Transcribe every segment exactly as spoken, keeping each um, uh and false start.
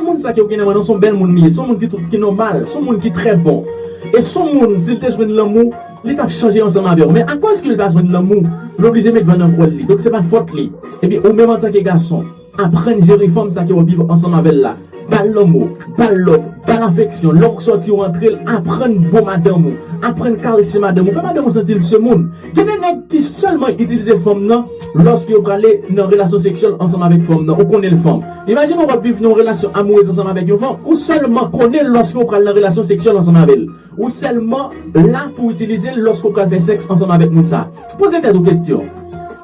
Moun sa ke w gen nan men nan se yon bèl moun li ye, se yon moun ki tout, ki nòmal, se yon moun ki trè bon. E se yon moun, si l te jwenn lanmou, li t ap chanje ansanm avè w. Men akoz ke l pa jwenn lanmou, l oblije met van nan vwèl li. Donk se pa fòt li. Epi ou menm antanke gason, aprann jere fanm sa ke w ap viv ansanm avè l la. Ba l lanmou, ba l love, ba l afeksyon. Lè w sòti w antre l, aprann bon madanm ou, aprann karese madanm ou, fè madanm ou santi l se moun. Gen de nèg ki sèlman itilize fanm nan lòske yo prale nan relasyon seksyèl ansanm avèk fanm nan. Ou konnen l fanm. Imajine w ap viv nan yon relasyon amourez ansanm avèk yon fanm, ou sèlman konnen l lòske w pral nan relasyon seksyèl ansanm avè l. Ou sèlman la pou w itilize l lòske w pral fè sèks ansanm avèk moun sa. Poze tèt ou kesyon.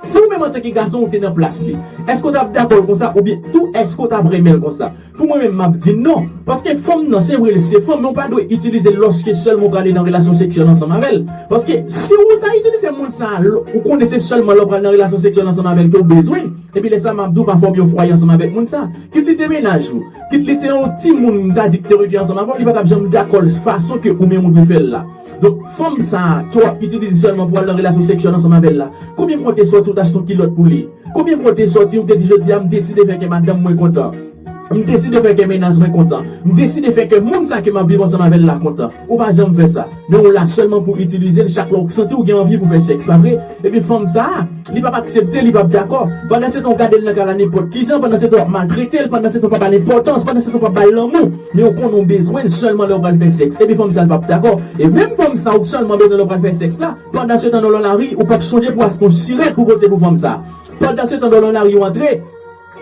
Si ou menm antanke gason ou te nan plas li, èske w t ap dakò l konsa oubyen tou èske w t ap renmen l konsa? Pou mwen menm m ap di non. Paske fanm nan, se vre l se fanm, men ou pa dwe itilize l lòske sèlman w prale nan relasyon seksyèl ansanm avè l. Paske si ou ta itilize moun sa, l- ou konnen se sèlman lè w pral nan relasyon seksyèl ansanm avè l ke w bezwen, epi lè sa m ap di w pa fòme yon fwaye ansanm avèk moun sa. Kit li te mennaj ou, kit li te yon timoun m ta di ki te rete ansanm avè w, li pa t ap janm dakò l fason ke ou menm ou dwe fè l la. Donk, fanm sa a ke w ap itilize sèlman pou al nan relasyon seksyèl ansanm avè l la, konbyen fwa w te sòti ou t achte yon kilòt pou li? Konbyen fwa w te sòti ou te di jodi a m deside fè kè madanm mwen kontan? M deside fè kè mennaj mwen kontan. M deside fè kè moun sa ke m ap viv ansanm avè l la kontan. Ou pa janm fè sa. Men ou la sèlman pou itilize l chak lè w santi w gen anvi pou fè sèks, pa vre? Epi fanm sa a, li p ap aksepte, li p ap dakò. Pandan se tan w gade l nan kay la nenpòt kijan, pandan se tan w ap maltrete l, pandan se tan w pa ba l enpòtans, pandan se tan w pa ba l lanmou. Men ou konnen w bezwen l sèlman lè w pral fè sèks. Epi fanm sa a, li p ap dakò. E menm fanm sa a ou sèlman bezwen lè w pral fè sèks la, pandan se tan nan lari, ou p ap chonje pou achte yon sirèt pou pote pou fanm sa a. Pandan se tan nan lari ou antre,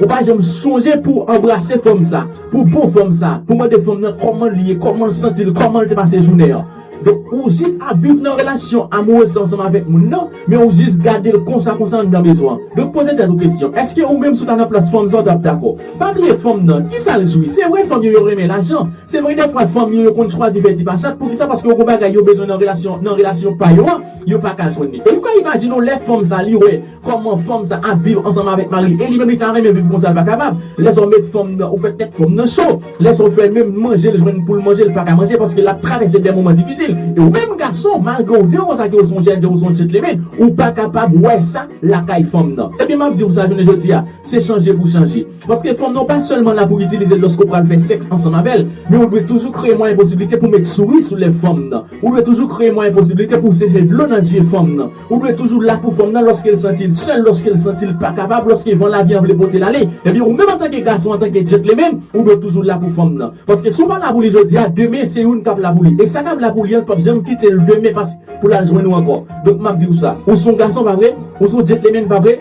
ou pa janm chonje pou anbrase fanm sa, pou bon fanm sa, pou mande fanm nan kòman li ye, kòman l santi l, kòman l te pase jounen an. Donk, ou jis ap viv nan relasyon amourez ansanm avèk moun nan, men ou jis gade l konsa, konsa anndan mezon an. Donk, poze tèt ou kesyon, èske ou menm si w ta nan plas fanm sa, ou t ap dakò? Pa bliye fanm nan, kisa l jwi? Se vre, fanm yo, yo renmen lajan. Se vre, dèfwa, fanm yo, yo konn chwazi fè ti pachat. Poukisa? Paske yo gon bagay yo bezwen nan relasyon, nan relasyon pa yo an, yo pa ka jwenn li. E ou ka imajine w lè fanm sa, li wè kòman fanm sa ap viv ansanm avèk mari l. E li menm li ta renmen viv konsa, l pa kapab. Lè sa w met fanm nan, ou fè tèt fanm nan cho. Lè sa w fè l menm manje l jwenn pou l manje, l pa ka manje paske l ap travèse de moman difisil. E ou menm gason, malgre w di w konsa ke w se yon jèn, ou se yon gentleman, ou pa kapab wè sa lakay fanm nan. Ebyen, m ap di w sa jounen jodi a, se chanje pou chanje. Paske fanm nan w pa sèlman la pou itilize l lòske w pral fè sèks ansanm avè l, men ou dwe toujou kreye mwayen posiblite pou met souri sou lèv fanm nan. Ou dwe toujou kreye mwayen posiblite pou sese dlo nan zye fanm nan. Ou dwe toujou la pou fanm nan lòske l santi l sèl, lòske l santi l pa kapab, lòske van lavi an vle pote l ale. Ebyen, ou menm antanke gason, antanke gentleman, ou dwe toujou la pou fanm nan. Paske si w pa la pou li jodi a, demen se youn k ap la pou li. E sa k ap la pou li an, l p ap janm kite l demen pas pou l al jwenn ou ankò. Donk, m ap di w sa. Ou se yon gason, pa vre? Ou se yon gentleman, pa vre?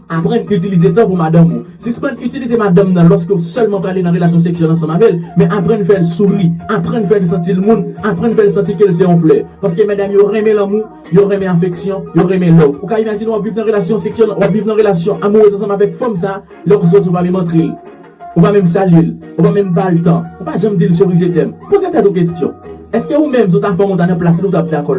Aprann itilize tan pou madanm ou. Sispann itilize madanm nan lòske w sèlman prale nan relasyon seksyèl ansanm avè l, men aprann fè l souri, aprann fè l santi l moun, aprann fè l santi ke l se yon flè. Paske medam yo renmen lanmou, yo renmen afeksyon, yo renmen love. Ou ka imajine w ap viv nan relasyon seksyèl, w ap viv nan relasyon amourez ansanm avèk fanm sa, lè w sòti w pa menm antre l. Ou pa menm salye l, ou pa menm ba l tan, ou pa janm di l cheri je t'aime. Poze tèt ou kesyon. Èske ou menm si w ta fanm ou ta nan plas li, ou t ap dakò?